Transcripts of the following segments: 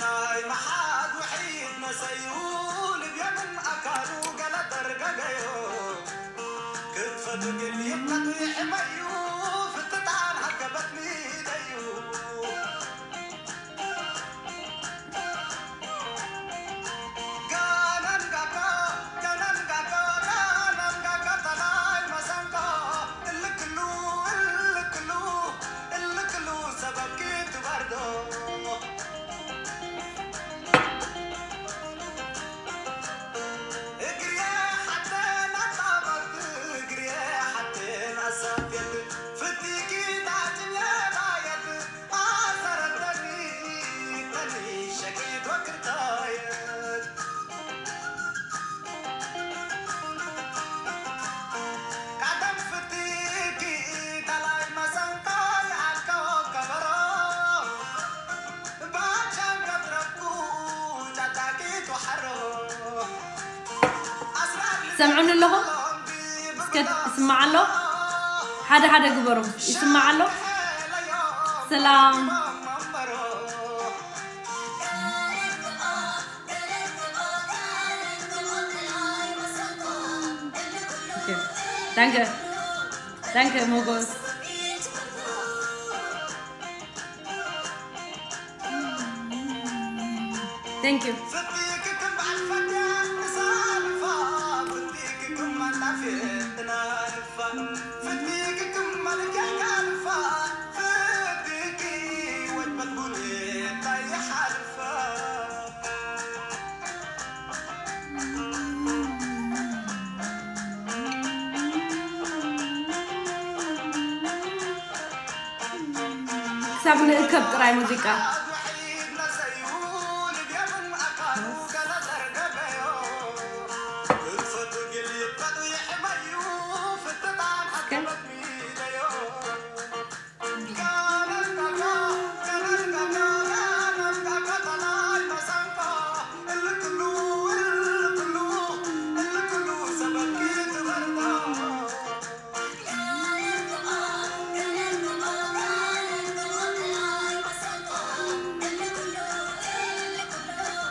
ናይ መሓዝ ውሒድ መሰዩ ልብየምን ኣካሉ ገለ ደርገገዮ። ክትፈቱ ግን ይብለጡ ይሕመዩ ፍትጣን ሃገበት ሚደዩ። ጋናን ጋጋ፣ ጋናን ጋጋ፣ ጋናን ጋጋ፣ ተላይ መሰንቆ እልክሉ፣ እልክሉ፣ እልክሉ ሰበብኪ ትበርዶ። እግርየ ሓተን ኣጣበርት፣ እግርየ ሓተን ኣሳፍየት፣ ፍቲኪ ዳጭኘ ባየት፣ ኣሰረተኒ ተኒ ሸቂት ወክርታየት። ቀደም ፍቲኪ ተላይ መሰንቆ ይኣልከ ከበሮ። ሰምዑኒ ኣለኹም? እስከ ይስማዕ ኣሎ? ሓደ ሓደ ግበሩ። ይስማዕ ኣሎ? ሰላም። ኦኬ። ዳንከ። ዳንከ ሞጎስ። Thank you. ክሳብ ንእከብ ጥራይ ሙዚቃ። እስከ።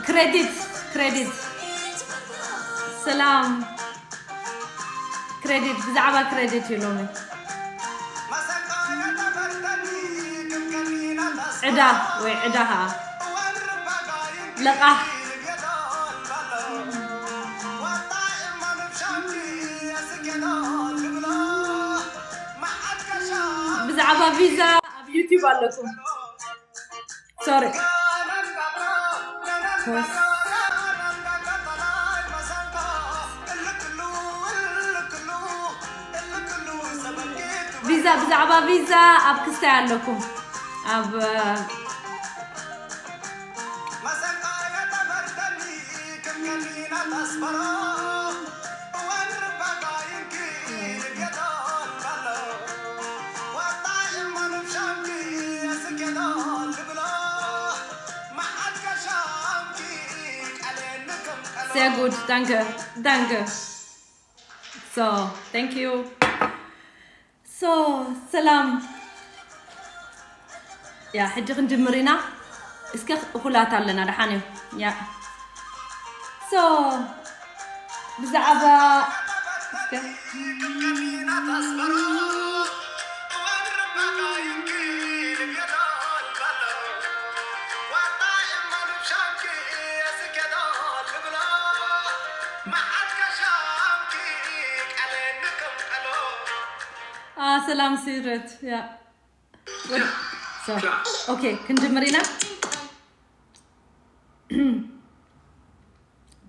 ክሬዲት፣ ክሬዲት። ሰላም። ክሬዲት፣ ብዛዕባ ክሬዲት እዩ ሎሚ። ዕዳ ወይ ዕዳ ኸዓ። ለቓሕ። ብዛዕባ ቪዛ ኣብ ዩቲዩብ ኣለኩም። ሶሪ። ቪዛ፣ ብዛዕባ ቪዛ ኣብ ክስታይ ኣለኩም። ኣብ Sehr gut, danke, danke. So, thank you. So, ሰላም። ያ፣ ሕጂ ክንጅምር ኢና። እስከ እኹላት ኣለና፣ ደሓን እዩ። ያ። So፣ ብዛዕባ፣ እስከ። አ፣ ሰላም ሲረት፣ ያ። ወድ-፣ so፣ ኦኬ፣ ክንጅምር ኢና።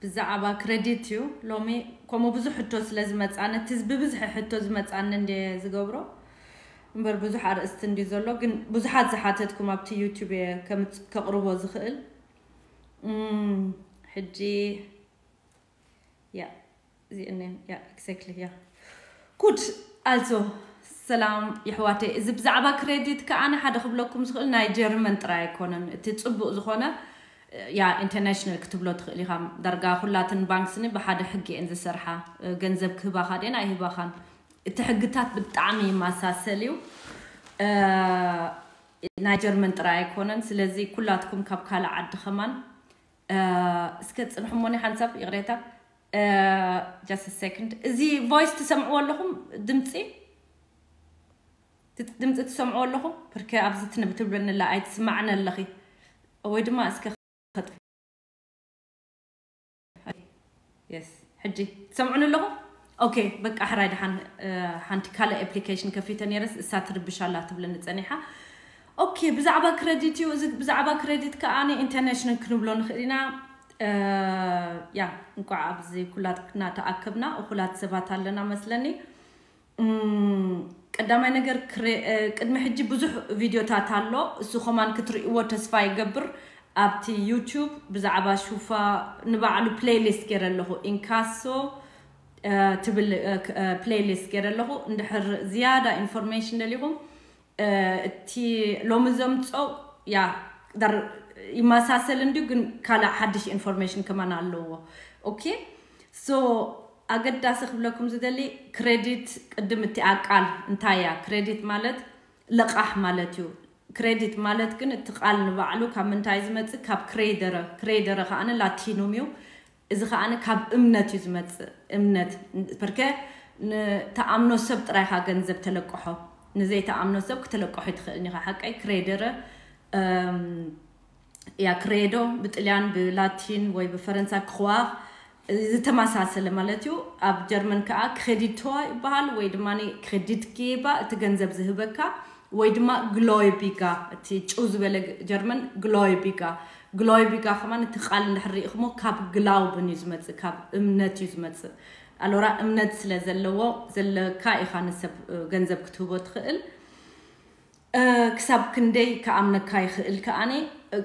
ብዛዕባ ክሬዲት እዩ። ሎሚ ከምኡ ብዙሕ ሕቶ ስለ ዝመጻኒ፣ እቲ ብብዝሒ ሕቶ ዝመጻኒ እንድየ ዝገብሮ። እምበር ብዙሕ ኣርእስቲ እንድዩ ዘሎ፣ ግን ብዙሓት ዝሓተትኩም ኣብቲ ዩቲዩብ እየ ከምጽ-፣ ከቕርቦ ዝኽእል። እም፣ ሕጂ፣ ያ፣ እዚአን እየን። ያ፣ exactly፣ ያ። ጉድ፣ ኣልዞ፣ ሰላም የሕዋተይ። እዚ ብዛዕባ ክሬዲት ከኣ ኣነ ሓደ ክብለኩም ዝኽእል ናይ ጀርመን ጥራይ ኣይኮነን። እቲ ጽቡቕ ዝኾነ፣ ያ፣ ኢንተርናሽናል ክትብሎ ትኽእል ኢኻ። ዳርጋ ኩላተን ባንክስኒ ብሓደ ሕጊ እየን ዝሰርሓ። ገንዘብ ክህባኻ ድየን ኣይህባኻን። እቲ ሕግታት ብጣዕሚ ይመሳሰል እዩ። እ፣ ናይ ጀርመን ጥራይ ኣይኮነን። ስለዚ ኩላትኩም ካብ ካልእ ዓዲ ከማን እስከ ጽንሑ ሞኒ ሓንሳብ ይቕሬታ። Just second። እዚ ቮይስ ትሰምዕዎ ኣለኹም? ድምፂ ድምፂ ትሰምዕዎ ኣለኹም? ብርከ ኣብዚ ትንብ ትብለንላ ኣይትስማዕን ኣለኺ ወይ ድማ እስከ የስ ሕጂ ትሰምዑን ኣለኹም? ኦኬ በቃ ሕራይ ደሓን። ሓንቲ ካልእ ኣፕሊኬሽን ከፊተ ነይረስ እሳ ትርብሻላ ትብለኒ ጸኒሓ። ኦኬ ብዛዕባ ክረዲት እዩ። እዚ ብዛዕባ ክረዲት ከኣ ኢንተርናሽናል ክንብሎ ንኽእል ኢና። ያ እንኳዕ ኣብዚ ኩላትና ተኣከብና፣ እኹላት ሰባት ኣለና መስለኒ። ቀዳማይ ነገር ቅድሚ ሕጂ ብዙሕ ቪድዮታት ኣሎ፣ እሱ ከማን ክትርእይዎ ተስፋ ይገብር። ኣብቲ ዩቱብ ብዛዕባ ሹፋ ንባዕሉ ፕሌይሊስት ገይረ ኣለኹ፣ ኢንካሶ ትብል ፕሌይሊስት ገይረ ኣለኹ። እንድሕር ዝያዳ ኢንፎርሜሽን ደሊኹም እቲ ሎሚ ዘምፀው ያ ይመሳሰል እንዲ ግን ካልእ ሓድሽ ኢንፎርሜሽን ከማን ኣለዎ። ኦኬ ሶ ኣገዳሲ ክብለኩም ዝደሊ ክሬዲት ቅድም እቲኣ ቃል እንታይ እያ? ክሬዲት ማለት ልቓሕ ማለት እዩ። ክሬዲት ማለት ግን እቲ ቃል ንባዕሉ ካብ ምንታይ ዝመጽእ? ካብ ክሬደረ። ክሬደረ ከዓኒ ላቲኑም እዩ። እዚ ከዓኒ ካብ እምነት እዩ ዝመጽእ። እምነት ፐርከ ንተኣምኖ ሰብ ጥራይካ ገንዘብ ተለቅሖ፣ ንዘይተኣምኖ ሰብ ክተለቅሖ ትኽእል ኢኻ። ሓቀይ ክሬደረ ያ ክሬዶ ብጥልያን ብላቲን ወይ ብፈረንሳ ክዋ ዝተመሳሰለ ማለት እዩ። ኣብ ጀርመን ከዓ ክሬዲቶ ይበሃል ወይ ድማ ክሬዲት ጌባ እቲ ገንዘብ ዝህበካ ወይ ድማ ግሎይቢጋ እቲ ጭው ዝበለ ጀርመን ግሎይቢጋ። ግሎይቢጋ ከማን እቲ ቃል እንድሕር ርኢኽሞ ካብ ግላውብን እዩ ዝመፅእ፣ ካብ እምነት እዩ ዝመፅእ። ኣሎራ እምነት ስለ ዘለዎ ዘለካ ኢኻ ንሰብ ገንዘብ ክትህቦ ትኽእል። ክሳብ ክንደይ ክኣምነካ ይኽእል ከኣኒ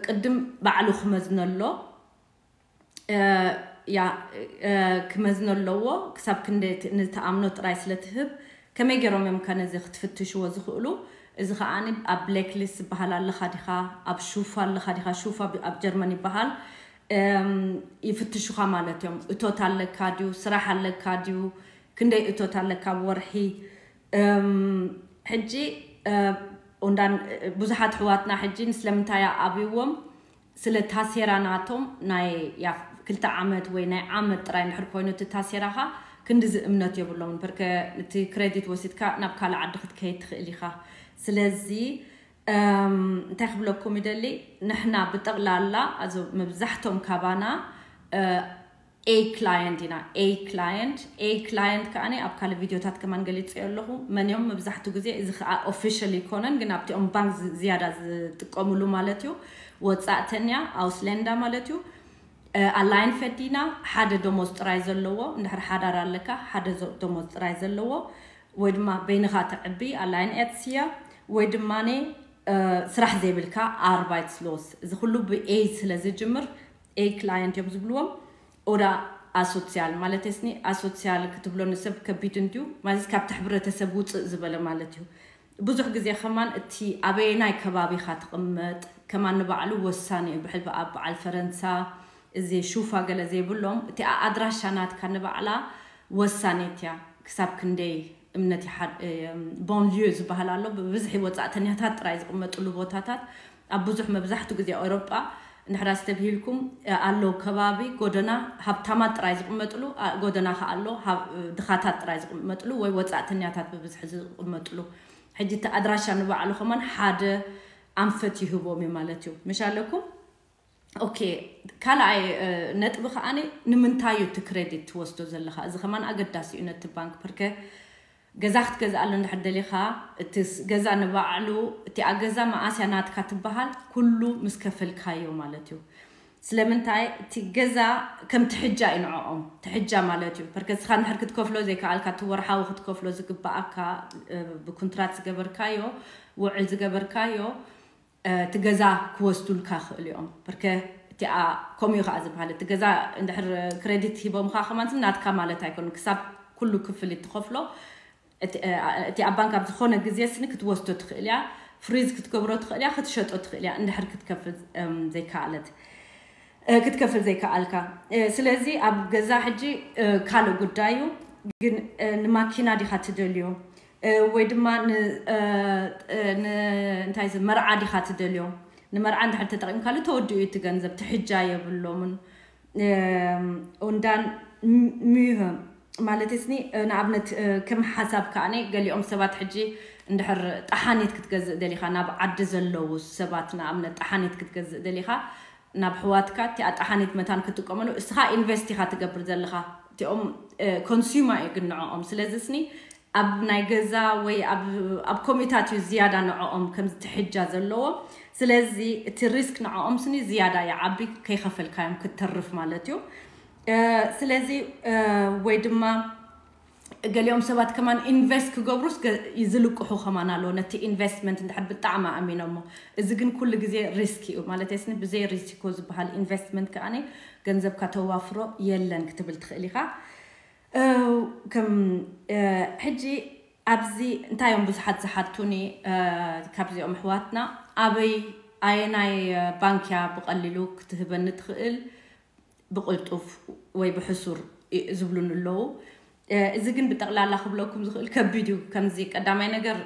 ቅድም ባዕሉ ክመዝኖ ኣሎ። ያ ክመዝኖ ኣለዎ። ክሳብ ክንደይ ንትኣምኖ ጥራይ ስለ ትህብ ከመይ ገይሮም እዮም ከ ነዚ ክትፍትሽዎ ዝኽእሉ? እዚ ከኣ ኣብ ብሌክሊስት ዝበሃል ኣለኻ ዲኻ? ኣብ ሹፋ ኣለኻ ዲኻ? ሹፋ ኣብ ጀርመን ይበሃል። ይፍትሹኻ ማለት እዮም። እቶት ኣለካ ድዩ? ስራሕ ኣለካ ድዩ? ክንደይ እቶት ኣለካ ብወርሒ? ሕጂ እንዳን ብዙሓት ኣሕዋትና ሕጂ ንስለምንታይ ኣብዎም ስለ ታሴራ ናቶም ናይ ያ ክልተ ዓመት ወይ ናይ ዓመት ጥራይ እንድሕር ኮይኑ እቲ ታሴራኻ ክንድዚ እምነት የብሎምን። በርከ እቲ ክሬዲት ወሲድካ ናብ ካልእ ዓዲ ክትከይድ ትኽእል ኢኻ። ስለዚ እንታይ ክብለኩም ይደሊ፣ ንሕና ብጠቕላላ ኣዞ መብዛሕቶም ካባና ኤ ክላየንት ኢና። ኤ ክላየንት ኤ ክላየንት ከዓኒ ኣብ ካልእ ቪድዮታት ከማን ገሊጸዮ ኣለኹ መን እዮም። መብዛሕትኡ ግዜ እዚ ከዓ ኦፊሻል ይኮነን ግን ኣብቲኦም ባንክ ዝያዳ ዝጥቀምሉ ማለት እዩ። ወፃእተኛ ኣውስለንዳ ማለት እዩ። ኣላይን ፈዲና ሓደ ደሞዝ ጥራይ ዘለዎ እንድሕር ሓዳር ኣለካ ሓደ ደሞዝ ጥራይ ዘለዎ ወይ ድማ በይንኻ ተዕቢ ኣላይን ኤትስያ ወይ ድማ ስራሕ ዘይብልካ ኣርባይትስሎስ። እዚ ኩሉ ብኤ ስለ ዝጅምር ኤ ክላየንት እዮም ዝብልዎም። ኦዳ ኣሶትሲያል ማለት ስኒ ኣሶትሲያል ክትብሎ ንሰብ ከቢድ እንድዩ ማለት ካብቲ ሕብረተሰብ ውፅእ ዝበለ ማለት እዩ። ብዙሕ ግዜ ከማን እቲ ኣበየናይ ከባቢኻ ትቕመጥ ከማን ንባዕሉ ወሳኒ እዩ። ብሕልቢ ኣብ በዓል ፈረንሳ እዚ ሹፋ ገለ ዘይብሎም እቲ ኣድራሻ ናትካ ንባዕላ ወሳኒት እያ። ክሳብ ክንደይ እምነት ቦንሊዩ ዝበሃል ኣሎ ብብዝሒ ወፃእተኛታት ጥራይ ዝቕመጥሉ ቦታታት ኣብ ብዙሕ መብዛሕቱ ግዜ ኣውሮጳ እንድሕር ኣስተብሂልኩም ኣለዉ ከባቢ ጎደና ሃብታማት ጥራይ ዝቕመጥሉ ጎደና ከ ኣሎ ድኻታት ጥራይ ዝቕመጥሉ ወይ ወፃእተኛታት ብብዝሒ ዝቕመጥሉ። ሕጂ እቲ ኣድራሻ ንባዕሉ ከማን ሓደ ኣንፈት ይህቦም እዩ ማለት እዩ። ምሽ ኣለኩም? ኦኬ ካልኣይ ነጥቢ ከዓኒ ንምንታይ እዩ እቲ ክሬዲት ትወስዶ ዘለኻ? እዚ ከማን ኣገዳሲ እዩ ነቲ ባንክ ፕርከ ገዛ ክትገዝኣሉ እንድሕር ደሊኻ እቲ ገዛ ንባዕሉ እቲኣ ገዛ መኣስያ ናትካ ትበሃል ኩሉ ምስ ከፈልካዮ ማለት እዩ። ስለምንታይ እቲ ገዛ ከም ትሕጃ እዩ ንዕኦም ትሕጃ ማለት እዩ። ፐርከ ስኻ እንድሕር ክትከፍሎ ዘይከኣልካ እቲ ወርሓዊ ክትከፍሎ ዝግበኣካ ብኩንትራት ዝገበርካዮ ውዕል ዝገበርካዮ እቲ ገዛ ክወስዱልካ ክእል እዮም። በርከ እቲኣ ከምኡ ከዓ ዝበሃል እቲ ገዛ እንድሕር ክሬዲት ሂቦምካ ከማን ናትካ ማለት ኣይኮኑ ክሳብ ኩሉ ክፍል እትኸፍሎ እቲ ኣብ ባንክ ኣብ ዝኾነ ግዜ ስኒ ክትወስዶ ትኽእል እያ። ፍሪዝ ክትገብሮ ትኽእል እያ ክትሸጦ ትኽእል እያ እንድሕር ክትከፍል ዘይከኣለት ክትከፍል ዘይከኣልካ። ስለዚ ኣብ ገዛ ሕጂ ካልእ ጉዳይ እዩ። ግን ንማኪና ዲኻ ትደልዮ? ወይ ድማ እንታይ መርዓ ዲኻ ትደልዮ? ንመርዓ እንድሕር ተጠቂምካሉ ተወዲኡ እቲ ገንዘብ ትሕጃ የብሎምን። እንዳን ሚህ ማለት ስኒ ንኣብነት ከም ሓሳብ ከኣነ ገሊኦም ሰባት ሕጂ እንድሕር ጠሓኒት ክትገዝእ ደሊኻ ናብ ዓዲ ዘለዉ ሰባት ንኣብነት ጠሓኒት ክትገዝእ ደሊኻ ናብ ሕዋትካ እቲ ኣጠሓኒት መታን ክትጥቀመሉ እስኻ ኢንቨስት ኢኻ ትገብር ዘለኻ እቲኦም ኮንሱማ እዩ ግን ንዕኦም ስለዚ ስኒ ኣብ ናይ ገዛ ወይ ኣብ ኮሚታት እዩ ዝያዳ ንዕኦም ከም ትሕጃ ዘለዎ ስለዚ እቲ ሪስክ ንዕኦም ስኒ ዝያዳ ይዓቢ ከይኸፈልካዮም ክትተርፍ ማለት እዩ ስለዚ ወይ ድማ ገሊኦም ሰባት ከማን ኢንቨስት ክገብሩስ ዝልቅሑ ከማን ኣለዎ ነቲ ኢንቨስትመንት እንድሕር ብጣዕሚ ኣሚኖሞ እዚ ግን ኩሉ ግዜ ሪስክ እዩ ማለት ስኒ ብዘይ ሪስኮ ዝበሃል ኢንቨስትመንት ከኣ ገንዘብካ ተዋፍሮ የለን ክትብል ትኽእል ኢኻ ከም ሕጂ ኣብዚ እንታይ እዮም ብዙሓት ዝሓቱኒ ካብዚኦም ኣሕዋትና ኣበይ ኣየናይ ባንክያ ብቐሊሉ ክትህበኒ ትኽእል ብቕልጡፍ ወይ ብሕሱር ዝብሉኒ ኣለዉ እዚ ግን ብጠቕላላ ክብለኩም ዝኽእል ከቢድ እዩ ከምዚ ቀዳማይ ነገር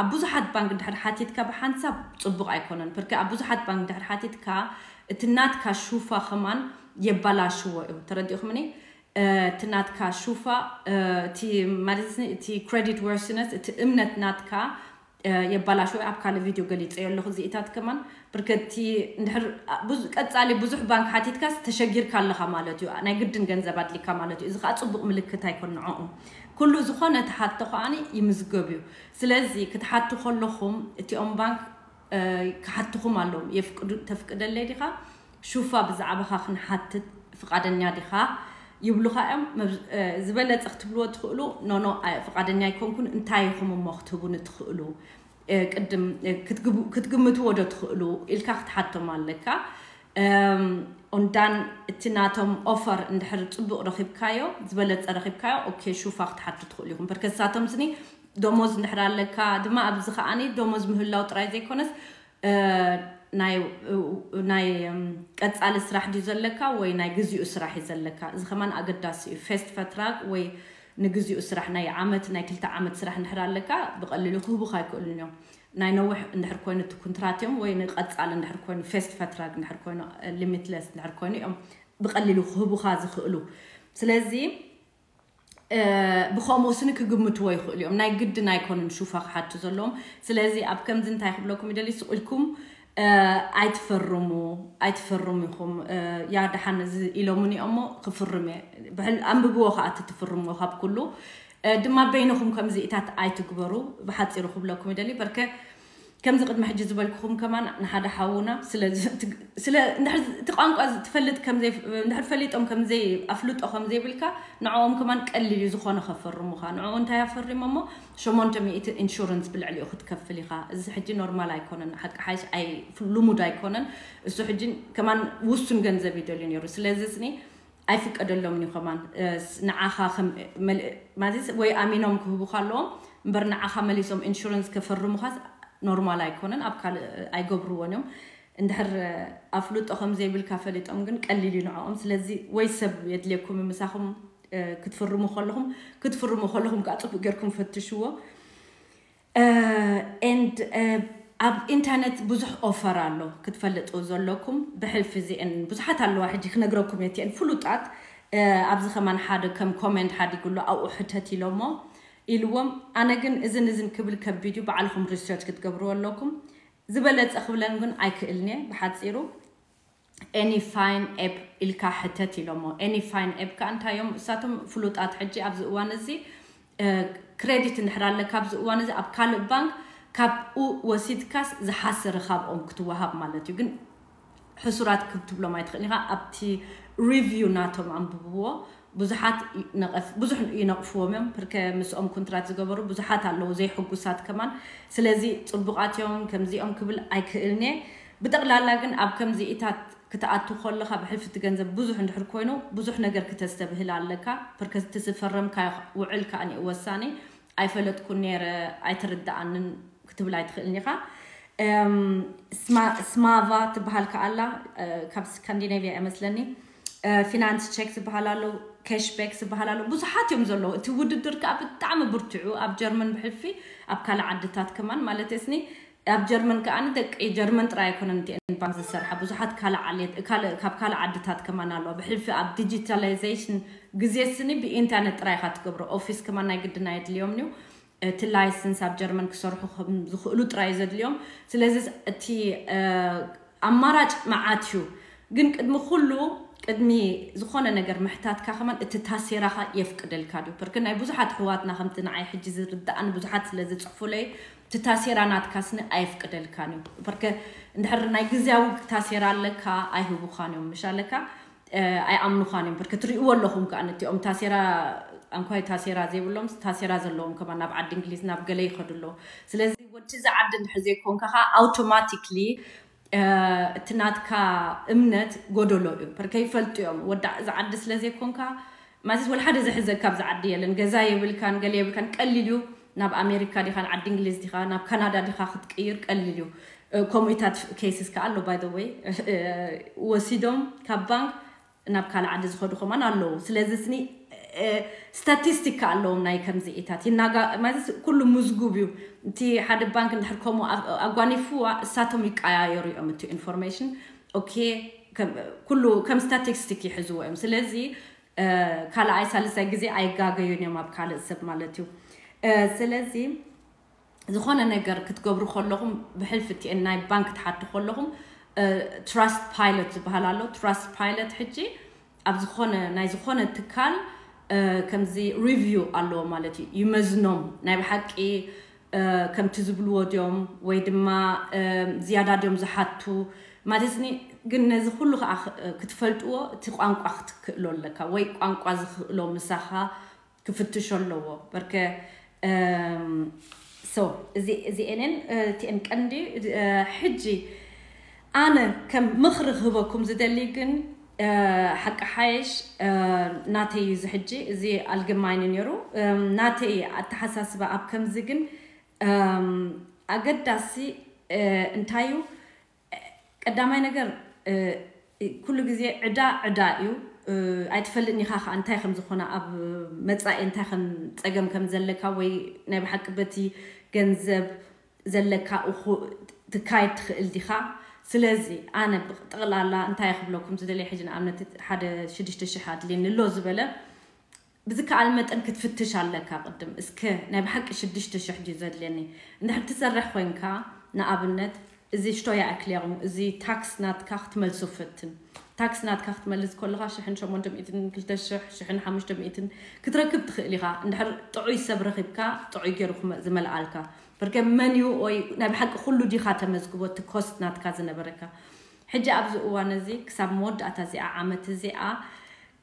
ኣብ ብዙሓት ባንክ እንድሕር ሓቲትካ ብሓንሳብ ፅቡቕ ኣይኮነን ብርክ ኣብ ብዙሓት ባንክ እንድሕር ሓቲትካ እቲ ናትካ ሹፋ ከማን የባላሽዎ እዩ ተረዲእኹምኒ እቲ ናትካ ሹፋ እቲ ማለት እቲ ክሬዲት ወርሲነስ እቲ እምነት ናትካ የባላሽዎ ኣብ ካልእ ቪድዮ ገሊፀዮ ኣለኹ እዚኢታት ከማን ብርከቲ እንድሕር ቀፃሊ ብዙሕ ባንክ ሓቲትካስ ተሸጊርካ ኣለኻ ማለት እዩ ናይ ግድን ገንዘብ ኣድሊካ ማለት እዩ እዚ ከዓ ፅቡቅ ምልክት ኣይኮን ንዕኦም ኩሉ ዝኾነ ተሓቶ ከዓኒ ይምዝገብ እዩ ስለዚ ክትሓቱ ከለኹም እቲኦም ባንክ ክሓትኹም ኣለዎም ተፍቅደለይ ዲኻ ሹፋ ብዛዕባኻ ክንሓትት ፍቓደኛ ዲኻ ይብሉኻ እዮም ዝበለፀ ክትብልዎ ትኽእሉ ኖኖ ፍቓደኛ ኣይኮንኩን እንታይ ኢኹም እሞ ክትህቡኒ ትኽእሉ ቅድም ክትግምትዎ ዶ ትኽእሉ ኢልካ ክትሓቶም ኣለካ ኦንዳን እቲ ናቶም ኦፈር እንድሕር ፅቡቅ ረኪብካዮ ዝበለፀ ረኪብካዮ ኦኬ ሹፋ ክትሓቱ ትኽእሉ ኢኹም በርከሳቶም ስኒ ደሞዝ እንድሕር ኣለካ ድማ ኣብዚ ከዓኒ ደሞዝ ምህላው ጥራይ ዘይኮነስ ናይ ቀፃሊ ስራሕ ድዩ ዘለካ ወይ ናይ ግዚኡ ስራሕ እዩ ዘለካ እዚ ከማን ኣገዳሲ እዩ ፌስት ፈትራግ ወይ ንግዚኡ ስራሕ ናይ ዓመት ናይ ክልተ ዓመት ስራሕ እንድሕር ኣለካ ብቀሊሉ ክህቡካ ኣይክእሉን እዮም ናይ ነዊሕ እንድሕር ኮይኑ እቲ ኩንትራት እዮም ወይ ንቀፃሊ እንድሕር ኮይኑ ፌስት ፈትራግ እንድሕር ኮይኑ ሊሚትለስ እንድሕር ኮይኑ እዮም ብቀሊሉ ክህቡካ ዝኽእሉ ስለዚ ብኸምኡ ስኒ ክግምትዎ ይኽእሉ እዮም ናይ ግድን ኣይኮኑን ሹፋ ክሓቱ ዘለዎም ስለዚ ኣብ ከምዚ እንታይ ክብለኩም ይደሊ ስቕ ኢልኩም ኣይትፈርሙ ኣይትፈርሙ ኢኹም ያ ደሓን እዚ ኢሎሙኒ እሞ ክፍርም እየ ብሕል ኣንብብዎ ከዓ እቲ ትፍርምዎ ካብ ኩሉ ድማ በይንኹም ከምዚኢታት ኣይትግበሩ ብሓፂሩ ክብለኩም ይደሊ በርከ ከምዚ ቅድሚ ሕጂ ዝበልኩኹም ከማን ንሓደ ሓውና ስለ እቲ ቋንቋ ትፈልጥ እንድሕር ፈሊጦም ከምዘይ ኣፍልጦ ከምዘይብልካ ንዕኦም ከማን ቀሊል እዩ ዝኾነ ከፈርሙኻ ንዕኡ እንታይ ኣፈሪሞ እሞ ሸሞንተ ሚእቲ ኢንሹረንስ ብልዕሊኡ ክትከፍል ኢኻ እዚ ሕጂ ኖርማል ኣይኮነን ሓቂ ሓይሽ ልሙድ ኣይኮነን እሱ ሕጂ ከማን ውሱን ገንዘብ ይደልዩ ነይሩ ስለዚ ስኒ ኣይፍቀደሎምን እዩ ከማን ንዓኻ ማለት ወይ ኣሚኖም ክህቡካ ኣለዎም እምበር ንዓኻ መሊሶም ኢንሹረንስ ከፈርሙኻስ ኖርማል ኣይኮነን ኣብ ካልእ ኣይገብርዎን እዮም እንድሕር ኣፍልጦ ከም ዘይብልካ ፈሊጦም ግን ቀሊል እዩ ንዕኦም ስለዚ ወይ ሰብ የድልየኩም ምሳኹም ክትፍርሙ ከለኹም ክትፍርሙ ከለኹም ከዓ ፅቡቅ ጌርኩም ፈትሽዎ and ኣብ ኢንተርነት ብዙሕ ኦፈር ኣሎ ክትፈልጡ ዘለኩም ብሕልፊ እዚአን ብዙሓት ኣለዋ ሕጂ ክነግረኩም እየ እቲአን ፍሉጣት ኣብዚ ከማን ሓደ ከም ኮሜንት ሓዲጉ ኣሎ ኣብኡ ሕተት ኢሎሞ ኢልዎም ኣነ ግን እዝን እዝን ክብል ከቢድ እዩ ባዕልኹም ሪሰርች ክትገብርዎ ኣለኩም ዝበለፀ ክብለን ግን ኣይክእልን እየ ብሓፂሩ any fine app ኢልካ ሕተት ኢሎሞ any fine app ከዓ እንታይ እዮም እሳቶም ፍሉጣት ሕጂ ኣብዚ እዋን እዚ ክሬዲት እንድሕር ኣለካ ኣብዚ እዋን እዚ ኣብ ካልእ ባንክ ካብኡ ወሲድካስ ዝሓስር ካብኦም ክትወሃብ ማለት እዩ ግን ሕሱራት ክትብሎም ኣይትኽእል ኢኻ ኣብቲ ሪቪው ናቶም ኣንብብዎ ብዙሓት ብዙሕ ይነቕፍዎም እዮም ርከ ምስኦም ኩንትራት ዝገበሩ ብዙሓት ኣለዉ ዘይሕጉሳት ከማን ስለዚ ፅቡቓት እዮም ከምዚኦም ክብል ኣይክእልን እየ ብጠቕላላ ግን ኣብ ከምዚኢታት ክትኣቱ ከለኻ ብሕልፊ እቲ ገንዘብ ብዙሕ እንድሕር ኮይኑ ብዙሕ ነገር ክተስተብህል ኣለካ ርከ እቲ ዝፈረምካዮ ውዕል ከኣ ወሳኒ ኣይፈለጥኩን ነይረ ኣይተረድኣንን ክትብል ኣይትኽእልን ኢኻ ስማቫ ትበሃል ከኣላ ካብ ስካንዲኔቪያ እመስለኒ ፊናንስ ቸክ ዝበሃል ኣሎ cashback ዝበሃል ኣሎ። ብዙሓት እዮም ዘለዉ። እቲ ውድድር ከዓ ብጣዕሚ ብርትዑ ኣብ ጀርመን ብሕልፊ ኣብ ካልእ ዓድታት ከማን ማለት ስኒ ኣብ ጀርመን ከዓ ደቂ ጀርመን ጥራይ ኣይኮነን እቲ ኤን ባንክ ዝሰርሓ ብዙሓት ካልእ ዓሌት ካልእ ካብ ካልእ ዓድታት ከማን ኣለዋ። ብሕልፊ ኣብ ዲጂታላይዜሽን ግዜ ስኒ ብኢንተርነት ጥራይ ኢኻ ትገብሮ። ኦፊስ ከማን ናይ ግድን ኣየድልዮም እዩ። እቲ ላይሰንስ ኣብ ጀርመን ክሰርሑ ከም ዝኽእሉ ጥራይ ዘድልዮም። ስለዚ እቲ ኣማራጭ መዓት እዩ። ግን ቅድሚ ኩሉ ቅድሚ ዝኾነ ነገር ምሕታትካ ከማን እቲ ታሴራኻ የፍቅደልካ ድዩ? ፐርከ ናይ ብዙሓት ኣሕዋትና ከምቲ ንዓይ ሕጂ ዝርድኣኒ ብዙሓት ስለ ዝጽሕፉለይ እቲ ታሴራ ናትካ ስኒ ኣየፍቅደልካን እዩ። ፐርከ እንድሕር ናይ ግዝያዊ ታሴራ ኣለካ ኣይህቡኻን እዮም ምሽ ኣለካ ኣይኣምኑኻን እዮም። ፐርከ ትሪእዎ ኣለኹም ከኣ ነቲኦም ታሴራ ኣንኳይ ታሴራ ዘይብሎም ታሴራ ዘለዎም ከማን ናብ ዓዲ እንግሊዝ ናብ ገለ ይኸዱ ኣለዉ። ስለዚ ወዲ እዚ ዓዲ እንድሕር ዘይኮንካ ከዓ ኣውቶማቲክሊ እቲ ናትካ እምነት ጎደሎ እዩ። ፐርከ ይፈልጡ እዮም ወዳ እዚ ዓዲ ስለ ዘይኮንካ ማለት ወላ ሓደ ዝሕዘካ ኣብዚ ዓዲ የለን። ገዛ የብልካን ገለ የብልካን ቀሊል እዩ። ናብ ኣሜሪካ ዲኻ ንዓዲ እንግሊዝ ዲኻ ናብ ካናዳ ዲኻ ክትቅይር ቀሊል እዩ። ከምኡታት ኬስስ ከዓ ኣሎ ባይ ወይ ወሲዶም ካብ ባንክ ናብ ካልእ ዓዲ ዝኸዱ ከማን ኣለዉ። ስለዚ ስኒ ስታቲስቲካ ኣለዎም ናይ ከምዚኢታት ይናጋ ማለት ኩሉ ምዝጉብ እዩ። እቲ ሓደ ባንክ እንድሕር ከምኡ ኣጓኒፍዋ እሳቶም ይቀያየሩ እዮም እቲ ኢንፎርሜሽን። ኦኬ ኩሉ ከም ስታቲስቲክ ይሕዝዎ እዮም። ስለዚ ካልኣይ ሳልሳይ ግዜ ኣይጋገዩን እዮም ኣብ ካልእ ሰብ ማለት እዩ። ስለዚ ዝኾነ ነገር ክትገብሩ ከለኹም ብሕልፊ እቲአን ናይ ባንክ ትሓቱ ከለኹም ትራስት ፓይለት ዝበሃል ኣሎ። ትራስት ፓይለት ሕጂ ኣብ ዝኾነ ናይ ዝኾነ ትካል ከምዚ ሪቪው ኣለዎ ማለት እዩ። ይመዝኖም ናይ ብሓቂ ከምቲ ዝብልዎ ድዮም ወይ ድማ ዝያዳ ድዮም ዝሓቱ ማለት ኒ ግን ነዚ ኩሉ ከዓ ክትፈልጥዎ እቲ ቋንቋ ክትክእሎ ኣለካ ወይ ቋንቋ ዝኽእሎ ምሳኻ ክፍትሾ ኣለዎ። በርከ so እዚኤንን እቲአን ቀንዲ ሕጂ ኣነ ከም ምኽሪ ክህበኩም ዝደሊ ግን ሓቂ ሓየሽ ናተይ እዚ ሕጂ እዚ ኣልግማይኒ ነይሩ ናተይ ኣተሓሳስባ ኣብ ከምዚ ግን ኣገዳሲ እንታይ እዩ ቀዳማይ ነገር ኩሉ ግዜ ዕዳ ዕዳ እዩ። ኣይትፈልጥን ኢኻ ከዓ እንታይ ከም ዝኾነ ኣብ መፃኢ እንታይ ከም ፀገም ከም ዘለካ ወይ ናይ ብሓቂ በቲ ገንዘብ ዘለካ ትካየድ ትኽእል ዲኻ? ስለዚ ኣነ ብጠቕላላ እንታይ ክብለኩም ዝደልየ ሕጂ ንኣብነት ሓደ ሽዱሽተ ሽሕ ኣድልየኒ ኣሎ ዝበለ ብዝከኣል መጠን ክትፍትሽ ኣለካ ቅድም እስከ ናይ ብሓቂ ሽዱሽተ ሽሕ ድዩ ዘድልየኒ እንድሕር ትሰርሕ ኮይንካ ንኣብነት እዚ ሽቶ ይኣክልያኹም እዚ ታክስ ናትካ ክትመልሶ ፈትን ታክስ ናትካ ክትመልስ ከለኻ ሽሕን ሸሞንተ ሚእትን ክልተ ሽሕ ሽሕን ሓሙሽተ ሚእትን ክትረክብ ትኽእል ኢኻ እንድሕር ጥዑይ ሰብ ረኺብካ ጥዑይ ገይሩ ዝመልኣልካ በርከ መን እዩ ወይ ናይ ብሓቂ ኩሉ ዲኻ ተመዝግቦ እቲ ኮስት ናትካ ዝነበረካ ሕጂ ኣብዚ እዋን እዚ ክሳብ መወዳእታ እዚኣ ዓመት እዚኣ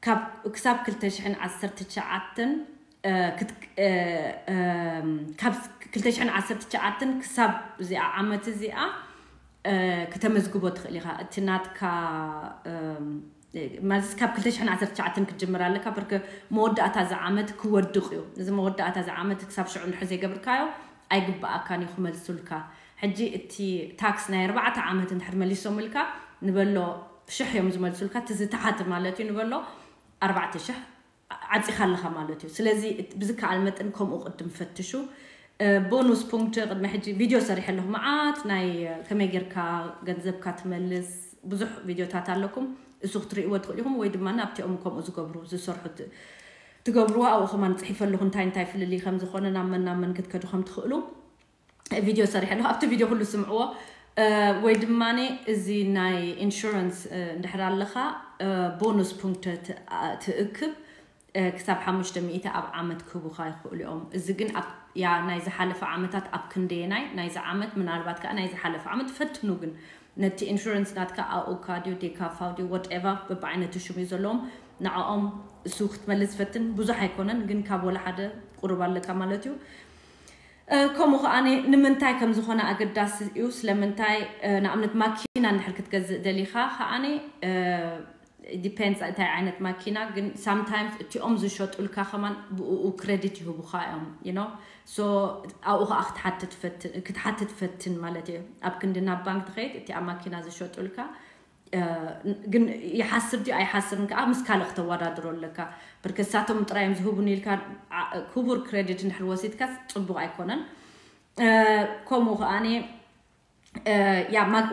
ካብ ክሳብ ክልተ ሽሕን ዓሰርተ ትሽዓተን ካብ ክልተ ሽሕን ዓሰርተ ትሽዓተን ክሳብ እዚኣ ዓመት እዚኣ ክተመዝግቦ ትኽእል ኢኻ እቲ ናትካ ማለት ካብ ክልተ ሽሕን ዓሰርተ ትሽዓተን ክትጅምር ኣለካ በርከ መወዳእታ እዚ ዓመት ክወድቕ እዩ እዚ መወዳእታ እዚ ዓመት ክሳብ ሽዑ እንድሕር ዘይገብርካዮ ኣይግብኣካን እዩ ክመልሱልካ ሕጂ እቲ ታክስ ናይ ኣርባዕተ ዓመት እንድሕር መሊሶምልካ ንበሎ ሽሕ እዮም ዝመልሱልካ እቲ ዝተሓተ ማለት እዩ ንበሎ ኣርባዕተ ሽሕ ዓፂኻ ኣለኻ ማለት እዩ ስለዚ ብዝከኣል መጠን ከምኡ ቅድም ፈትሹ ቦኑስ ፑንክት ቅድሚ ሕጂ ቪድዮ ሰሪሐ ኣለኹ መዓት ናይ ከመይ ጌርካ ገንዘብካ ትመልስ ብዙሕ ቪድዮታት ኣለኩም እሱ ክትርእይዎ ትኽእሉ ኢኹም ወይ ድማ ኣብቲኦም ከምኡ ዝገብሩ ዝሰርሑ ትገብርዎ ኣብኡ ከማን ፅሒፈ ኣለኹ እንታይ እንታይ ፍልልይ ከም ዝኾነ ናብ መን ናብ መን ክትከዱ ከም ትኽእሉ ቪድዮ ሰሪሐ ኣለኹ ኣብቲ ቪድዮ ኩሉ ስምዕዎ ወይ ድማ እዚ ናይ ኢንሹራንስ እንድሕር ኣለኻ ቦኑስ ፑንክት ትእክብ ክሳብ ሓሙሽተ ሚእቲ ኣብ ዓመት ክህቡኻ ይኽእሉ እዮም እዚ ግን ያ ናይ ዝሓለፈ ዓመታት ኣብ ክንደየናይ ናይዚ ዓመት ምናልባት ከዓ ናይ ዝሓለፈ ዓመት ፈትኑ ግን ነቲ ኢንሹራንስ ናትካ ኣኡካ ድዩ ዴካፋው ድዩ ወትኤቨር በብዓይነቱ ሽም እዩ ዘለዎም ንዕኦም እሱ ክትመልስ ፈትን ብዙሕ ኣይኮነን ግን ካብ ወላ ሓደ ቁሩብ ኣለካ ማለት እዩ ከምኡ ከዓ ንምንታይ ከም ዝኾነ ኣገዳሲ እዩ ስለምንታይ ንኣብነት ማኪና እንድሕር ክትገዝእ ደሊኻ ከዓ ዲፔንድስ እንታይ ዓይነት ማኪና ግን ሳምታይምስ እቲኦም ዝሸጡልካ ከማን ብኡ ክረዲት ይህቡካ እዮም you know so ኣብኡ ከዓ ክትሓትት ፈትን ክትሓትት ፈትን ማለት እዩ ኣብ ክንዲ ናብ ባንክ ትኸይድ እቲኣ ማኪና ዝሸጡልካ ግን ይሓስር ድዩ ኣይሓስርን ከዓ ምስ ካልእ ክተወዳድሮ ኣለካ። ብርክሳቶም ጥራይ እዮም ዝህቡን ኢልካ ክቡር ክሬዲት እንድሕር ወሲድካ ፅቡቅ ኣይኮነን። ከምኡ ከዓኒ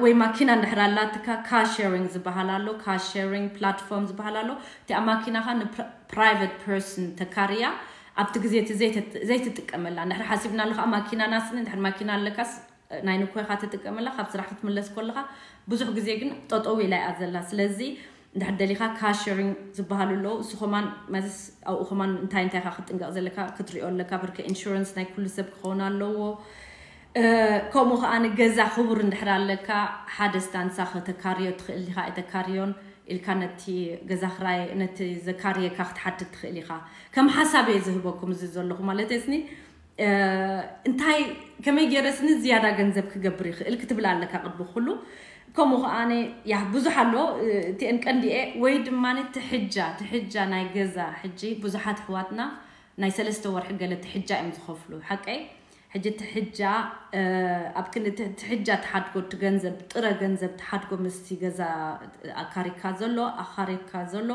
ወይ ማኪና እንድሕር ኣላትካ ካር ሼሪንግ ዝበሃል ኣሎ። ካር ሼሪንግ ፕላትፎርም ዝበሃል ኣሎ። እቲኣ ማኪናኻ ንፕራይቨት ፐርሰን ተካርያ ኣብቲ ግዜ እቲ ዘይትጥቀመላ እንድሕር ሓሲብናሉ ከዓ ማኪና ናስኒ እንድሕር ማኪና ኣለካስ ናይ ንኮይኻ ትጥቀመላ ካብ ስራሕ ክትምለስ ከለኻ ብዙሕ ግዜ ግን ጠጠው ኢላ እያ ዘላ። ስለዚ እንድሕር ደሊኻ ካር ሼሪንግ ዝበሃሉ ኣለዉ። እሱ ከማን ማለትስ ኣብኡ ከማን እንታይ እንታይ ኢኻ ክትጥንቀቕ ዘለካ ክትሪኦ ኣለካ። ብርከ ኢንሹራንስ ናይ ኩሉ ሰብ ክኸውን ኣለዎ። ከምኡ ከዓ ንገዛ ክቡር እንድሕር ኣለካ ሓደ ስታንሳ ከተካርዮ ትኽእል ኢኻ። ኣይተካርዮን ኢልካ ነቲ ገዛ ክራይ ነቲ ዘካርየካ ክትሓትት ትኽእል ኢኻ። ከም ሓሳብ እየ ዝህበኩም እዚ ዘለኹ ማለት ስኒ እንታይ ከመይ ገይረስኒ ዝያዳ ገንዘብ ክገብር ይኽእል ክትብል ኣለካ ቅድሚ ኩሉ። ከምኡ ከዓኒ ያ ብዙሕ ኣሎ። እቲአን ቀንዲኤ ወይ ድማ ትሕጃ ትሕጃ ናይ ገዛ ሕጂ ብዙሓት ኣሕዋትና ናይ ሰለስተ ወርሒ ገለ ትሕጃ እዮም ዝኸፍሉ ሓቀይ። ሕጂ ትሕጃ ኣብ ክንዲ ትሕጃ ትሓድጎ እቲ ገንዘብ ጥረ ገንዘብ ትሓድጎ ምስቲ ገዛ ኣካሪካ ዘሎ ኣኻሪካ ዘሎ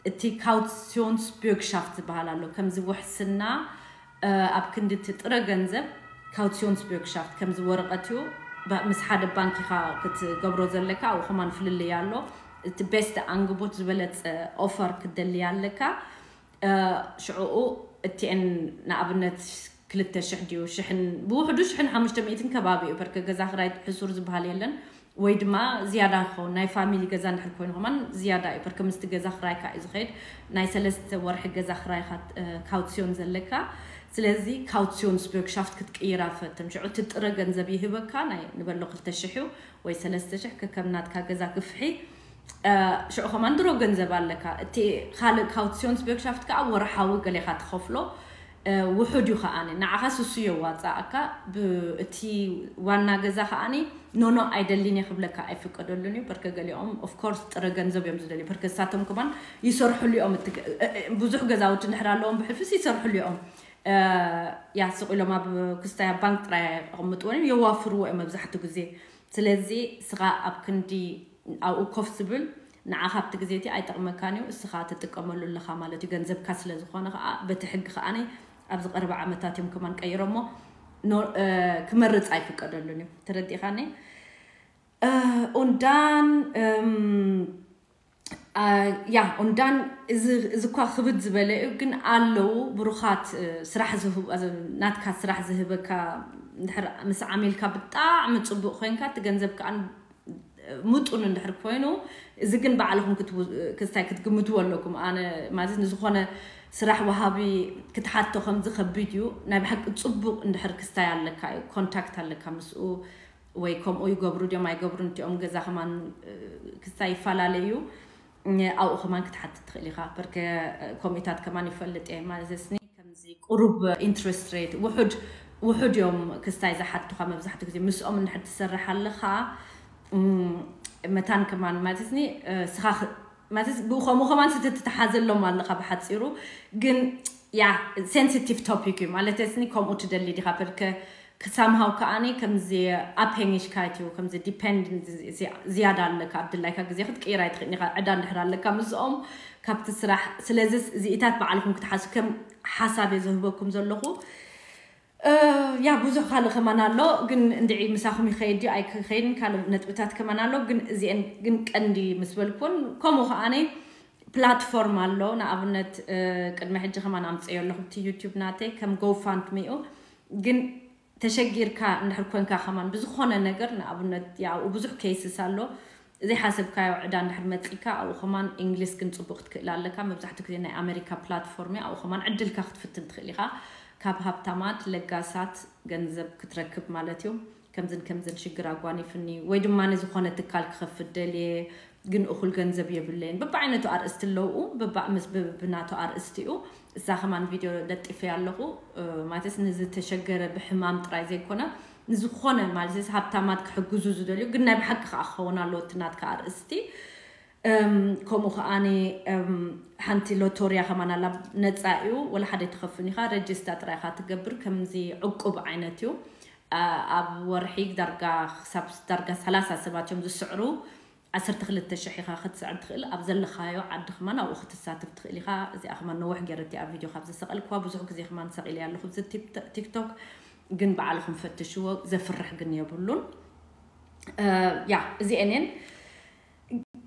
እቲ ካውሲዮንስ ቢርግሻፍት ዝበሃል ኣሎ። ከምዚ ውሕስና ኣብ ክንዲ እቲ ጥረ ገንዘብ ካውሲዮንስ ቢርግሻፍት ከምዚ ወረቐት እዩ። ምስ ሓደ ባንክ ኢኻ ክትገብሮ ዘለካ ኣብኡ ከማን ፍልልይ ኣሎ። እቲ ቤስት ኣንግቦት ዝበለፀ ኦፈር ክትደልያ ኣለካ። ሽዕኡ እቲአን ንኣብነት ክልተ ሽሕ ድዩ ሽሕን ብውሕዱ ሽሕን ሓሙሽተ ሚእትን ከባቢ እዩ። በርከ ገዛ ክራይ ሕሱር ዝበሃል የለን ወይ ድማ ዝያዳ ክኸውን ናይ ፋሚሊ ገዛ እንድሕር ኮይኑ ከማን ዝያዳ እዩ። በርከ ምስቲ ገዛ ክራይ ከዓ እዩ ዝኸይድ። ናይ ሰለስተ ወርሒ ገዛ ክራይካ ካውሲዮን ዘለካ። ስለዚ ካውሲዮን ስበርግሻፍት ክትቅይራ ፈትን ሽዑ እቲ ጥረ ገንዘብ ይህበካ ናይ ንበሎ ክልተ ሽሕ እዩ ወይ ሰለስተ ሽሕ ከከም ናትካ ገዛ ግፍሒ። ሽዑ ከማን ድሮ ገንዘብ ኣለካ። እቲ ካልእ ካውሲዮን ስበርግሻፍት ከዓ ወርሓዊ ገሌኻ ትኸፍሎ። ውሑድ እዩ ከዓኒ ንዓኻ ስሱ የዋፅኣካ። እቲ ዋና ገዛ ከዓኒ ኖኖ ኣይደሊን እየ ክብለካ ኣይፍቀደሉን እዩ። በርከ ገሊኦም ኦፍኮርስ ጥረ ገንዘብ እዮም ዝደልዩ። በርከ እሳቶም ከማን ይሰርሕሉ እዮም። ብዙሕ ገዛውቲ እንድሕር ኣለዎም ብሕልፍስ ይሰርሕሉ እዮም። ያ ስቕ ኢሎም ኣብ ክስታይ ኣብ ባንክ ጥራይ ኣቕምጥዎን እዮም የዋፍርዎ እዮም መብዛሕትኡ ግዜ። ስለዚ ስኻ ኣብ ክንዲ ኣብኡ ኮፍ ዝብል ንዓኻ ኣብቲ ግዜ እቲ ኣይጠቕመካን እዩ። እስኻ ትጥቀመሉ ኣለኻ ማለት እዩ። ገንዘብካ ስለ ዝኾነ ከዓ በቲ ሕጊ ከዓኒ ኣብዚ ቀረባ ዓመታት እዮም ከማን ቀይሮሞ ክመርፅ ኣይፍቀደሉን እዩ። ተረዲኻኒ? ኡንዳን ያ ኡንዳን እዚ እኳ ክብድ ዝበለ እዩ ግን ኣለዉ ብሩኻት ስራሕ ናትካ ስራሕ ዝህበካ ምስ ዓሚልካ ብጣዕሚ ፅቡቅ ኮይንካ እቲ ገንዘብ ከዓ ምጡን እንድሕር ኮይኑ እዚ ግን ባዕልኹም ክስታይ ክትግምትዎ ኣለኩም። ኣነ ማለት ንዝኾነ ስራሕ ወሃቢ ክትሓቶ ከምዚ ከቢድ እዩ። ናይ ብሓቂ ፅቡቅ እንድሕር ክስታይ ኣለካ እዩ ኮንታክት ኣለካ ምስኡ ወይ ከምኡ ይገብሩ ድዮም ኣይገብሩን እቲኦም ገዛ ከማን ክስታይ ይፈላለ እዩ። ኣብኡ ከማን ክትሓትት ትኽእል ኢኻ። በርከ ኮሚታት ከማን ይፈልጥ እየ ማለት ስኒ ከምዚ ቁሩብ ኢንትረስት ሬት ውሑድ ውሑድ እዮም ክስታይ ዝሓቱኻ። መብዛሕትኡ ግዜ ምስኦም እንድሕር ትሰርሕ ኣለኻ መታን ከማን ማለት ስኒ ስኻ ማለት ከምኡ ከማን ስትትተሓዘሎም ኣለኻ። ብሓፂሩ ግን ያ ሴንሲቲቭ ቶፒክ እዩ ማለት ስኒ ከምኡ ትደሊ ዲኻ በርከ ክሳምሃው ከዓኒ ከምዚ ኣፕሄንግሽካይት እዩ ከምዚ ዲፐንድ ዝያዳ ኣለካ ኣብ ድላይካ ግዜ ክትቅይር ኣይትኽእል ኢኻ። ዕዳ እንድሕር ኣለካ ምስኦም ካብቲ ስራሕ ስለዚ እዚኢታት በዓልኩም ክትሓሱ ከም ሓሳብ እየ ዝህበኩም ዘለኹ። ያ ብዙሕ ካልእ ከማን ኣሎ ግን እንድዒ ምሳኹም ይኸይድ ድዩ ኣይክኸይድን ካልእ ነጥብታት ከማን ኣሎ ግን እዚአን ግን ቀንዲ ምስ በልኩን ከምኡ ከዓኒ ፕላትፎርም ኣሎ። ንኣብነት ቅድሚ ሕጂ ከማን ኣምፅዮ ኣለኹ እቲ ዩቲዩብ ናተይ ከም ጎፋንድሚ እዩ ግን ተሸጊርካ እንድሕር ኮንካ ከማን ብዝኾነ ነገር ንኣብነት ያው ብዙሕ ኬስስ ኣሎ ዘይሓሰብካዮ ዕዳ እንድሕር መፂካ ኣብኡ ከማን እንግሊዝ ግን ፅቡቅ ክትክእል ኣለካ። መብዛሕትኡ ግዜ ናይ ኣሜሪካ ፕላትፎርም ኣብኡ ከማን ዕድልካ ክትፍትን ትኽእል ኢኻ። ካብ ሃብታማት ለጋሳት ገንዘብ ክትረክብ ማለት እዩ። ከምዝን ከምዝን ሽግር ኣጓኒፍኒ ወይ ድማ ንዝኾነ ትካል ክኸፍት ደልየ ግን እኹል ገንዘብ የብለይን። በብዓይነቱ ኣርእስቲ ኣለዉ በባዕ ምስ ብናቱ ኣርእስቲ እዩ። እዛ ከማን ቪድዮ ለጢፈ ኣለኹ ማለትስ ንዝተሸገረ ብሕማም ጥራይ ዘይኮነ ንዝኾነ ማለት ሃብታማት ክሕግዙ ዝደልዩ ግን ናይ ብሓቂ ከዓ ክኸውን ኣለዎ እቲ ናትካ ኣርእስቲ። ከምኡ ከዓኒ ሓንቲ ሎቶርያ ከማን ኣላ ነፃ እዩ ወላ ሓደ ትኸፍን ኢኻ ረጅስታ ጥራይ ኢኻ ትገብር ከምዚ ዕቁብ ዓይነት እዩ። ኣብ ወርሒ ዳርጋ ክሳብ ዳርጋ ሰላሳ ሰባት እዮም ዝስዕሩ። ዓሰርተ ክልተ ሽሕ ኢኻ ክትስዕብ ትኽእል። ኣብ ዘለኻዮ ዓዲ ከማን ኣብኡ ክትሳተፍ ትኽእል ኢኻ። እዚኣ ከማን ነውሕ ገይረ እቲኣ ቪድዮ ካብ ዝሰቐልኩዋ ብዙሕ ግዜ ከማን ሰቒለ ኣለኹ ኣብዚ ቲክቶክ። ግን ባዕልኹም ፈትሽዎ፣ ዘፍርሕ ግን የብሉን። ያ እዚአንን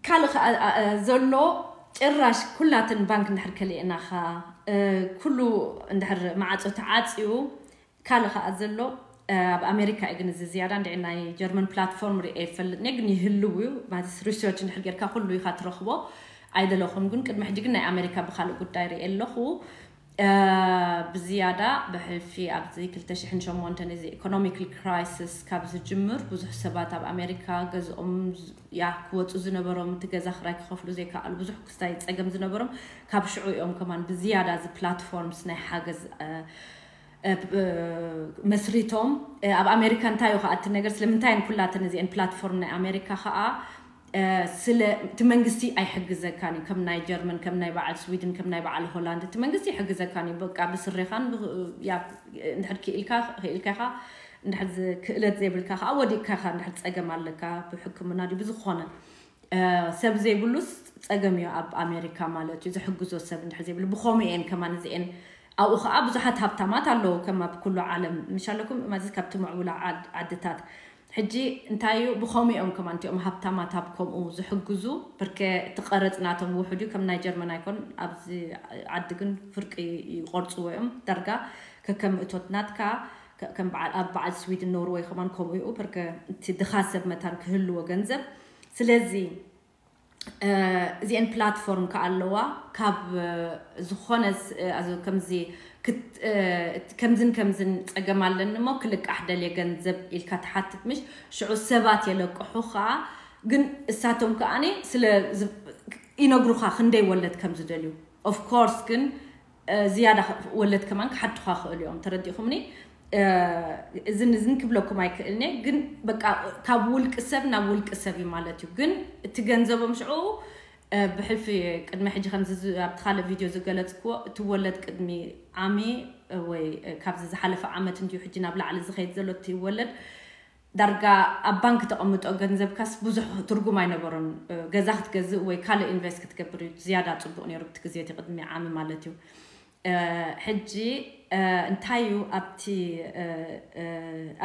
ካልእ ዘሎ ጭራሽ ኩላትን ባንክ እንድሕር ከሊእናኻ ኩሉ እንድሕር ማዕፆ ተዓፅዩ ካልእ ከዓ ዘሎ ኣብ ኣሜሪካ እዩ ግን እዚ ዝያዳ እንድዒ ናይ ጀርመን ፕላትፎርም ርኤ ይፈልጥ ነ ግን ይህልው እዩ ማለት ሪሰርች እንድሕር ጌርካ ኩሉ ኢኻ ትረኽቦ። ኣይደለኹም ግን ቅድሚ ሕጂ ግን ናይ ኣሜሪካ ብካልእ ጉዳይ ርኤ ኣለኹ። ብዝያዳ ብሕልፊ ኣብዚ ክልተ ሽሕን ሸሞንተን እዚ ኢኮኖሚካል ክራይሲስ ካብ ዝጅምር ብዙሕ ሰባት ኣብ ኣሜሪካ ገዝኦም ያ ክወፁ ዝነበሮም እቲ ገዛ ክራይ ክኸፍሉ ዘይከኣሉ ብዙሕ ክስታይ ፀገም ዝነበሮም ካብ ሽዑ እዮም ከማን ብዝያዳ እዚ ፕላትፎርምስ ናይ ሓገዝ መስሪቶም። ኣብ ኣሜሪካ እንታይ እዩ ከዓ እቲ ነገር ስለምንታይ ኩላተን እዚአን ፕላትፎርም ናይ ኣሜሪካ ከዓ ስለ እቲ መንግስቲ ኣይሕግዘካን እዩ ከም ናይ ጀርመን ከም ናይ በዓል ስዊድን ከም ናይ በዓል ሆላንድ እቲ መንግስቲ ይሕግዘካን እዩ በቃ ብስሬኻን እንድሕር ክኢልካ ክኢልካ ኢኻ እንድሕር ክእለት ዘይብልካ ከዓ ወዲቅካ ኢኻ እንድሕር ፀገም ኣለካ ብሕክምና ድዩ ብዝኾነ ሰብ ዘይብሉስ ፀገም እዩ ኣብ ኣሜሪካ ማለት እዩ ዝሕግዞ ሰብ እንድሕር ዘይብሉ ብኸምኡ እየን ከማን እዚአን ኣብኡ ከዓ ብዙሓት ሃብታማት ኣለዉ ከም ኣብ ኩሉ ዓለም ምሻለኩም ማለት ካብቲ ምዕቡላ ዓድታት ሕጂ እንታይ እዩ ብኸምኡ እዮም ከማን እቲኦም ሃብታማት ኣብ ከምኡ ዝሕግዙ ብርከ እቲ ቀረፅ ናቶም ውሑድ እዩ ከም ናይ ጀርመን ኣይኮን ኣብዚ ዓዲ ግን ፍርቂ ይቆርፅዎ እዮም ዳርጋ ከከም እቶት ናትካ ከም በዓል ኣብ በዓል ስዊድን ኖርወይ ከማን ከምኡ እዩ ብርከ እቲ ድኻ ሰብ መታን ክህልዎ ገንዘብ ስለዚ እዚአን ፕላትፎርም ከኣለዋ ካብ ዝኾነ ከምዚ ከምዝን ከምዝን ፀገም ኣለኒ እሞ ክልቃሕ ደልየ ገንዘብ ኢልካ ትሓትት ምሽ ሽዑ ሰባት የለቅሑ ከዓ ግን እሳቶም ከኣኒ ስለ ይነግሩኻ ክንደይ ወለድ ከም ዝደልዩ ኦፍኮርስ ግን ዝያዳ ወለድ ከማን ክሓቱኻ ክእሉ እዮም ተረዲኹምኒ እዝን እዝን ክብለኩም ኣይክእልኒ ግን በቃ ካብ ውልቂ ሰብ ናብ ውልቂ ሰብ እዩ ማለት እዩ ግን እቲ ገንዘቦም ሽዑ ብሕልፊ ቅድሚ ሕጂ ከምዚ ኣብቲ ካልእ ቪድዮ ዝገለፅክዎ እቲ ወለድ ቅድሚ ዓሚ ወይ ካብዚ ዝሓለፈ ዓመት እንዲዩ ሕጂ ናብ ላዕሊ ዝኸይድ ዘሎ እቲ ወለድ ዳርጋ ኣብ ባንክ ተቐምጦ ገንዘብካስ ብዙሕ ትርጉም ኣይነበሮን ገዛ ክትገዝእ ወይ ካልእ ኢንቨስት ክትገብር እዩ ዝያዳ ፅቡቕ ነይሩ ብቲ ግዜ እቲ ቅድሚ ዓሚ ማለት እዩ ሕጂ እንታይ እዩ ኣብቲ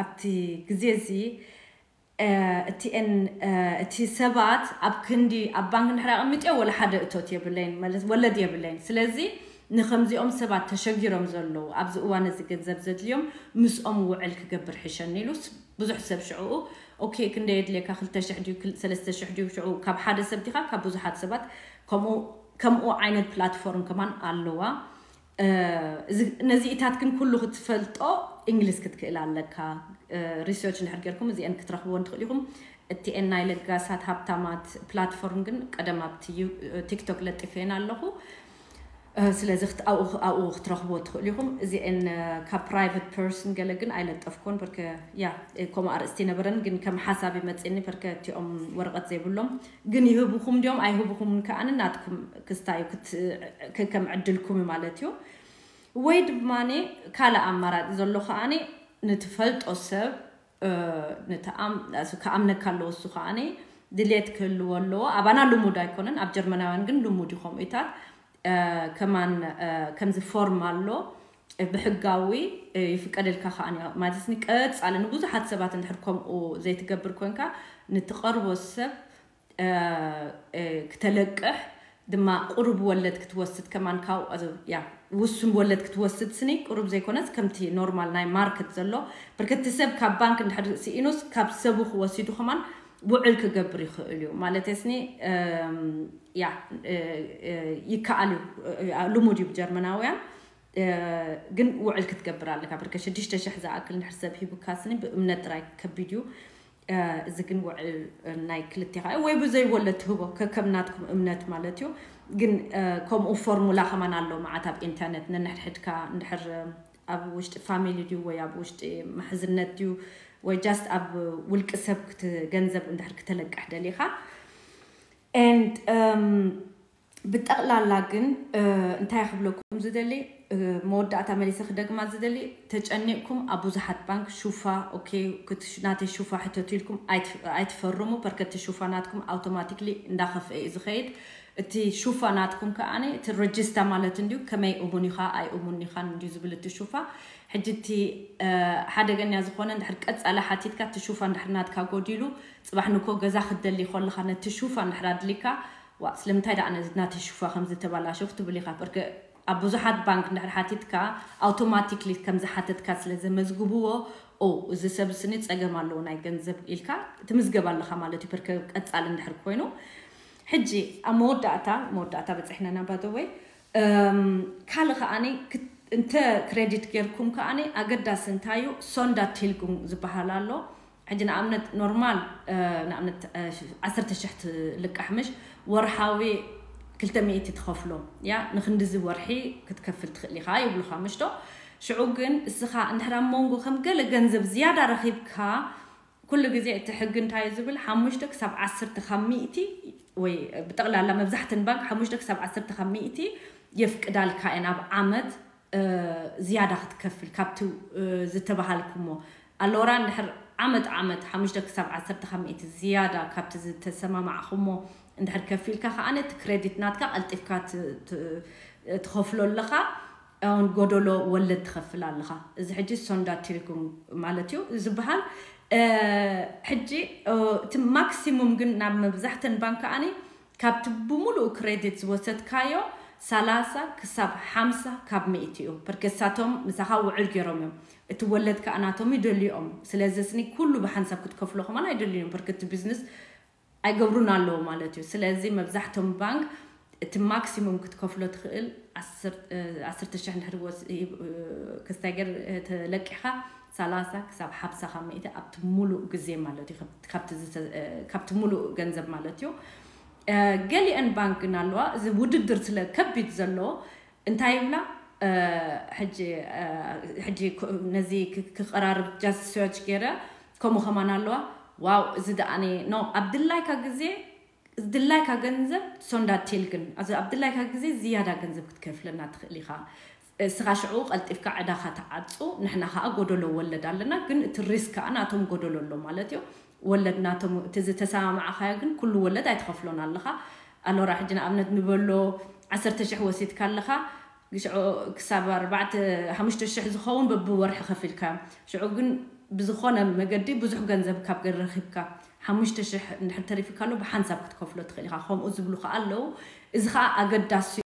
ኣብቲ ግዜ እዚ እቲአን እቲ ሰባት ኣብ ክንዲ ኣብ ባንክ እንድሕር ኣቐሚጥዮ ወላ ሓደ እቶት የብለይን ማለት ወለድ የብለይን ስለዚ ንከምዚኦም ሰባት ተሸጊሮም ዘለዉ ኣብዚ እዋን እዚ ገንዘብ ዘድልዮም ምስኦም ውዕል ክገብር ሕሸኒ ኢሉ ብዙሕ ሰብ ሽዕኡ ኦኬ ክንደ የድልየካ ክልተ ሽሕ ድዩ ሰለስተ ሽሕ ድዩ ሽዑ ካብ ሓደ ሰብ ዲኻ ካብ ብዙሓት ሰባት ከምኡ ከምኡ ዓይነት ፕላትፎርም ከማን ኣለዋ ነዚኢታት ግን ኩሉ ክትፈልጦ እንግሊዝ ክትክእል ኣለካ ሪሰርች እንድሕር ጌርኩም እዚአን ክትረኽብዎ እንትኽእል ኢኹም እቲኤን ናይ ለጋሳት ሃብታማት ፕላትፎርም ግን ቀደም ኣብቲ ቲክቶክ ለጢፈየን ኣለኹ ስለዚ ኣብኡ ክትረኽብዎ ትኽእሉ ኢኹም እዚአን ካብ ፕራይቨት ፐርሰን ገለ ግን ኣይለጠፍኮን በርከ ያ ከምኡ ኣርእስቲ ነበረን ግን ከም ሓሳብ ይመፅኒ በርከ እቲኦም ወረቐት ዘይብሎም ግን ይህብኹም ድዮም ኣይህብኹምን ከኣ ናትኩም ክስታይ እዩ ከም ዕድልኩም ማለት እዩ ወይ ድማ ካልእ ኣማራፂ ዘሎ ከኣ ንትፈልጦ ሰብ ክኣምነካ ኣለዎ እሱ ከኣ ድሌት ክህልዎ ኣለዎ ኣባና ልሙድ ኣይኮነን ኣብ ጀርመናውያን ግን ልሙድ እዩ ከምኡታት ከማን ከምዚ ፎርም ኣሎ ብሕጋዊ ይፍቀደልካ ከኣ ማለት ቀፃሊ ንብዙሓት ሰባት እንድሕር ከምኡ ዘይትገብር ኮንካ ንትቐርቦ ሰብ ክተለቅሕ ድማ ቁሩብ ወለድ ክትወስድ ከማን ካብ ያ ውሱን ወለድ ክትወስድ ስኒ ቁሩብ ዘይኮነስ ከምቲ ኖርማል ናይ ማርክት ዘሎ ብርክቲ ሰብ ካብ ባንክ እንድሕር ስኢኑስ ካብ ሰቡ ክወሲዱ ከማን ውዕል ክገብር ይኽእል እዩ ማለት ስኒ ያ ይከኣል እዩ ልሙድ እዩ ብጀርመናውያን ግን ውዕል ክትገብር ኣለካ ብርከ ሽዱሽተ ሽሕ ዝኣክል እንድሕር ሰብ ሂቡካ ስኒ ብእምነት ጥራይ ከቢድ እዩ እዚ ግን ውዕል ናይ ክልቴኻ ወይ ብዘይ ወለድ ትህቦ ከከም ናትኩም እምነት ማለት እዩ ግን ከምኡ ፎርሙላ ከማን ኣሎ መዓት ኣብ ኢንተርነት ነንሕድሕድካ እንድሕር ኣብ ውሽጢ ፋሚሊ ድዩ ወይ ኣብ ውሽጢ ማሕዝነት ድዩ ወይ ጃስት ኣብ ውልቂ ሰብ ገንዘብ እንድሕር ክተለቅሕ ደሊኻ and ብጠቕላላ ግን እንታይ ክብለኩም ዝደሊ፣ መወዳእታ መሊሰ ክደግማ ዝደሊ፣ ተጨኒቕኩም ኣብ ብዙሓት ባንክ ሹፋ፣ ኦኬ፣ ናተይ ሹፋ ሕተቱ ኢልኩም ኣይትፈርሙ። ፐርከቲ ሹፋ ናትኩም ኣውቶማቲክሊ እንዳኸፍአ እዩ ዝኸይድ። እቲ ሹፋ ናትኩም ከኣኒ እቲ ረጅስታ ማለት እንዲዩ፣ ከመይ እሙን ኢኻ ኣይእሙን ኢኻን እንዲዩ ዝብል እቲ ሹፋ። ሕጂ እቲ ሓደገኛ ዝኾነ እንድሕር ቀጻሊ ሓቲትካ እቲ ሹፋ እንድሕር ናትካ ጎዲሉ፣ ጽባሕ ንኮ ገዛ ክትደሊ ከለኻ ነቲ ሹፋ እንድሕር ኣድሊካ፣ ዋ ስለምንታይ ደኣ ነዚ ናተይ ሹፋ ከም ዝተባላሸው ክትብል ኢኻ። በርከ ኣብ ብዙሓት ባንክ እንድሕር ሓቲትካ ኣውቶማቲክሊ ከም ዝሓተትካ ስለ ዘመዝግብዎ፣ ኦ እዚ ሰብ ስኒ ጸገም ኣለዎ ናይ ገንዘብ ኢልካ ትምዝገብ ኣለኻ ማለት እዩ። በርከ ቀጻሊ እንድሕር ኮይኑ ሕጂ ኣብ መወዳእታ መወዳእታ በጽሕና ኢና ባደወይ ካልእ ከዓኒ እንተ ክሬዲት ጌርኩም ከዓኒ ኣገዳሲ እንታይ እዩ ሶንዳ ቲልጉም ዝበሃል ኣሎ። ሕጂ ንኣብነት ኖርማል ንኣብነት ዓሰርተ ሽሕ ትልቃሕ ምሽ ወርሓዊ ክልተ ሚእቲ ትኸፍሎ ያ ንክንድዚ ወርሒ ክትከፍል ትኽእል ኢኻ ይብሉኻ ምሽቶ። ሽዑ ግን እስኻ እንድሕር ኣብ መንጎ ከም ገለ ገንዘብ ዝያዳ ረኺብካ ኩሉ ግዜ እቲ ሕጊ እንታይ እዩ ዝብል ሓሙሽተ ክሳብ ዓሰርተ ካብ ሚእቲ ወይ ብጠቕላላ መብዛሕትን ባንክ ሓሙሽተ ክሳብ ዓሰርተ ካብ ሚእቲ የፍቅዳልካ እየን ኣብ ዓመት ዝያዳ ክትከፍል ካብቲ ዝተባሃልኩሞ ኣሎራ እንድሕር ዓመት ዓመት ሓሙሽተ ክሳብ ዓሰርተ ካብ ሚእቲ ዝያዳ ካብቲ ዝተሰማማዕኹሞ እንድሕር ከፊልካ ከዓነ እቲ ክሬዲት ናትካ ቀልጢፍካ ትኸፍሎ ኣለኻ። እውን ጎደሎ ወለድ ትኸፍል ኣለኻ። እዚ ሕጂ ሶንዳ ቲልጉም ማለት እዩ ዝበሃል። ሕጂ እቲ ማክሲሙም ግን ናብ መብዛሕተን ባንክ ከዓኒ ካብቲ ብምሉእ ክሬዲት ዝወሰድካዮ ሰላሳ ክሳብ ሓምሳ ካብ ሚእቲ እዩ። በርከሳቶም ምሳኻ ውዕል ገይሮም እዮም። እቲ ወለድ ከዓ ናቶም ይደልዮም። ስለዚ ስኒ ኩሉ ብሓንሳብ ክትከፍሎ ከማን ኣይደልዮም። በርከቲ ቢዝነስ ኣይገብሩን ኣለዉ ማለት እዩ። ስለዚ መብዛሕቶም ባንክ እቲ ማክሲሙም ክትከፍሎ ትኽእል ዓሰርተ ሽሕ እንድሕር ክስታይ ገር ተለቂኻ ሰላሳ ክሳብ ሓምሳ ካብ ሚእቲ ኣብቲ ሙሉእ ግዜ ማለት እዩ። ካብቲ ሙሉእ ገንዘብ ማለት እዩ። ገሊአን ባንክ ግን ኣለዋ እዚ ውድድር ስለ ከቢድ ዘሎ እንታይ ይብላ ሕጂ ሕጂ ነዚ ክቀራርብ just search ገይረ ከምኡ ከማን ኣለዋ። ዋው እዚ ደኣኒ no ኣብ ድላይካ ግዜ ድላይካ ገንዘብ ሶንዳ ቲል ግን ኣብ ድላይካ ግዜ ዝያዳ ገንዘብ ክትከፍለና ትኽእል ኢኻ። እስኻ ሽዑ ቀልጢፍካ ዕዳኻ ትዓጹ ንሕና ከዓ ጎደሎ ወለድ ኣለና ግን እቲ risk ከዓ ናቶም ጎደሎ ኣሎ ማለት እዩ። ወለድ ናቶም እቲ ዝተሰማማዕኻዮ ግን ኩሉ ወለድ ኣይትኸፍሎን ኣለኻ። ኣሎራ ሕጂ ንኣብነት ንበሎ ዓሰርተ ሽሕ ወሲድካ ኣለኻ ሽዑ ክሳብ ኣርባዕተ ሓሙሽተ ሽሕ ዝኸውን በብወርሒ ከፊልካ ሽዑ ግን ብዝኾነ መገዲ ብዙሕ ገንዘብ ካብ ረኺብካ ሓሙሽተ ሽሕ እንድሕር ተሪፍካ ኣሎ ብሓንሳብ ክትከፍሎ ትኽእል ኢኻ። ከምኡ ዝብሉ ከዓ ኣለዉ። እዚ ከዓ ኣገዳሲ